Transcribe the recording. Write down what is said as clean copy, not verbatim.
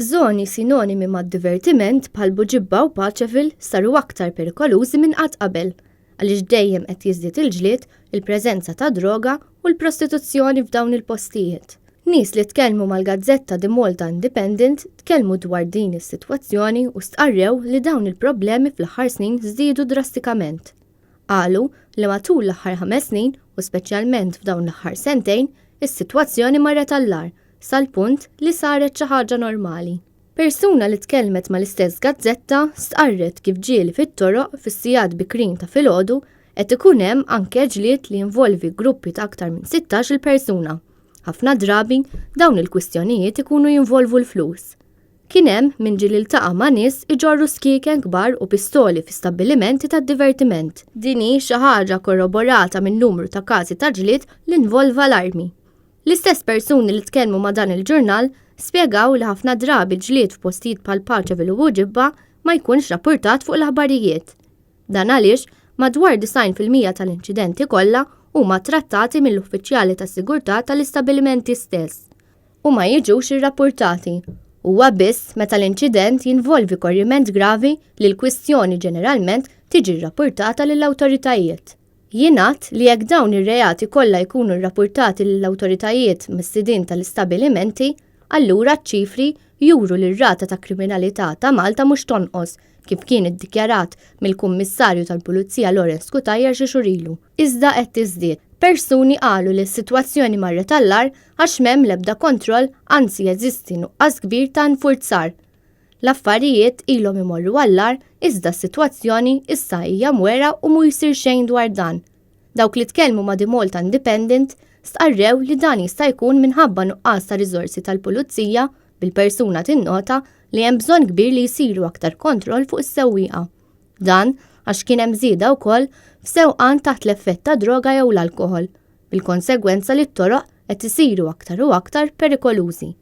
Żoni sinonimi mad-divertiment bħal Buġibba u Paceville saru aktar perikolużi minn qatt qabel, għaliex dejjem qed jiżdied il-ġlied, il-preżenza ta' droga u l-prostituzzjoni f'dawn il-postijiet. Nies li tkellmu mal-gazzetta The Malta Independent tkellmu dwar din is-sitwazzjoni u stqarrew li dawn il-problemi fl-aħħar snin żdiedu drastikament. Qalu li matul l-aħħar ħames snin u speċjalment f'dawn l-aħħar sentejn, is-sitwazzjoni marret għall-agħar sal-punt li saret xi ħaġa normali. Persuna li tkellmet mal-istess gazzetta stqarret kif ġieli fit-toroq fis-sigħat bikrin ta' filgħodu qed ikun hemm anke ġlied li jinvolvi gruppi ta' aktar minn 16-il persuna. Ħafna drabi dawn il-kwistjonijiet ikunu jinvolvu l-flus. Kien hemm min ġieli ltaqa' ma' nies iġorru skieken kbar u pistoli fi stabbilimenti tad-divertiment. Din hi xi ħaġa korroborata minn numru ta' każi ta' ġlied li nvolva l-armi. L-istess persuni li tkellmu ma' dan il-ġurnal spjegaw li ħafna drabi ġlied f'postijiet bħal Paceville u Buġibba ma jkunx rappurtat fuq l-aħbarijiet. Dan għaliex madwar 90% tal-inċidenti kollha huma trattati mill-uffiċjali tas-sigurtà tal-istabbilimenti stess u ma jiġux irrappurtati. Huwa biss meta l-inċident jinvolvi korriment gravi li l-kwistjoni ġeneralment tiġi rrappurtata lill-awtoritajiet. Jingħad li jekk dawn ir-reati kollha jkunu rrappurtati lill-awtoritajiet mis-sidien tal-istabilimenti, allura ċ-ċifri juru li r-rata ta' kriminalità ta' Malta mhux tonqos, kif kien iddikjarat mill-Kummissarju tal-Pulizija Lawrence Cutajar xi xhur ilu, iżda qed tiżdied. Persuni qalu li s-sitwazzjoni marret għall-agħar għax m'hemm l-ebda kontroll anzi jeżisti nuqqas kbir ta' infurzar. L-affarijiet ilhom imorru għall-agħar iżda s-sitwazzjoni issa hija mwera u mhu jsir xejn dwar dan. Dawk li tkellmu ma' The Malta Independent stqarrew li dan jista' jkun minħabba nuqqas ta' riżorsi tal-pulizija bil-persuna tinnota li hemm bżonn kbir li jsiru aktar kontroll fuq is-sewwieqa. Dan għax kien hemm żieda wkoll f'sewqan taħt l-effett ta' droga jew l-alkoħol, bil-konsegwenza li t-toroq qed isiru aktar u aktar perikolużi.